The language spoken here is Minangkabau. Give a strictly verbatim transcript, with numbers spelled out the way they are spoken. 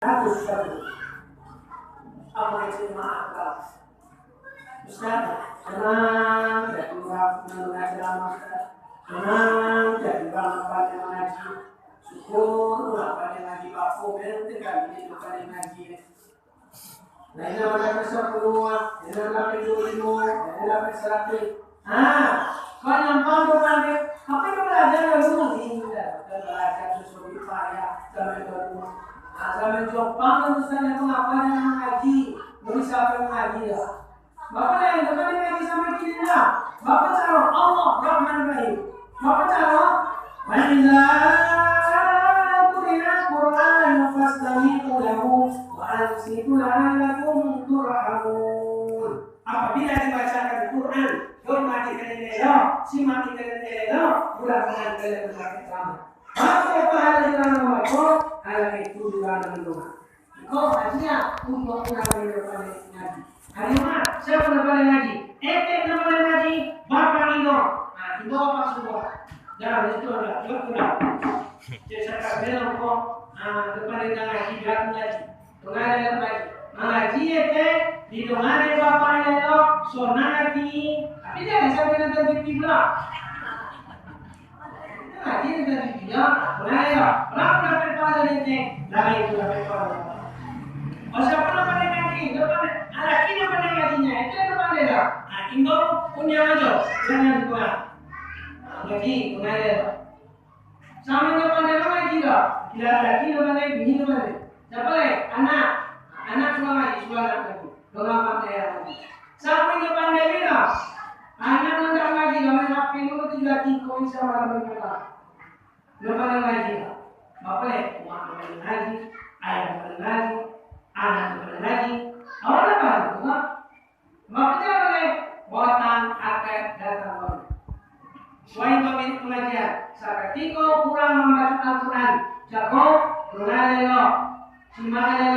Satu, satu. Apa yang saya maafkan? Ustaz, tenang, jadi urang nan ngaji lamo, Ustaz. Tenang, jadi urang nan pandai mangaji. Syukur, urang pandai ngaji bako, benten kan, ini urang pandai ngaji. Nah, ini urang dapek sapuluah, ini urang dapek duo limo, ini urang dapek saratuih. Ha, kau nyampang tu pandai, apa yang belajar dulu? Indak, kan belajar tu suruh payah, sampai dua rumah. Nah, sampai jompang tu Ustaz, yang mengapa yang ngaji? Beri siapa yang ngaji lah? Bapak yang depan dia ngaji sampai kini lah. Bapak caro Allah Rahman Rahim. Bapak caro, "Wa idza quri'al Qur'anu fastami'u lahu wa ansitu la'allakum turhamun." Apabila dibacakan Quran, hormati kalian elok, simaki kalian elok, mudah-mudahan kalian mendapat rahmat. Maka pahala di dalam Allah, Allah itu juga mendoa. Kau hadiah untuk urang nan pandai ngaji. Hadiah mah, siapa nan pandai ngaji? Etek nan pandai ngaji, bapak Indo. Nah, Indo apa semua? Jangan itu dah, itu dah. Jadi saya bilang kok, ah, depan dia ngaji, biar ngaji. Dengar dia ngaji. Ngaji etek, didengar dia bapak Indo, sonang hati. Tapi jangan sampai nonton T V pula. Nah, jadi dari dia, mulai lah. Berapa dapat pahala dia, Ceng? Dari itu dapat pahala. Oh, siapa nama dia ngaji? Dia pandai. Ah, laki dia pandai ngajinya. Itu yang pandai lah. Ah, Indo punya aja. Jangan kurang. Ah, ngaji, mulai lah. Sama dia pandai ngaji lah. Kira laki dia pandai, bini dia pandai. Siapa lagi? Anak. Anak suruh ngaji, suruh anak ngaji. Doa pandai ngaji. Siapa dia pandai lah? Anak nan tak ngaji, lah main H P dulu tu juga tiko insya Allah. Nyo pandai ngaji lah. Bapak leh, mak pandai ngaji, ayah pandai ngaji, anak pandai ngaji. Awak dah pandai tu, Mak? Bapak jangan leh, batang akad datang baru. Suai pemilik pengajian, sakatiko urang mambaco Al-Quran, jago, dengar elok, simak elok.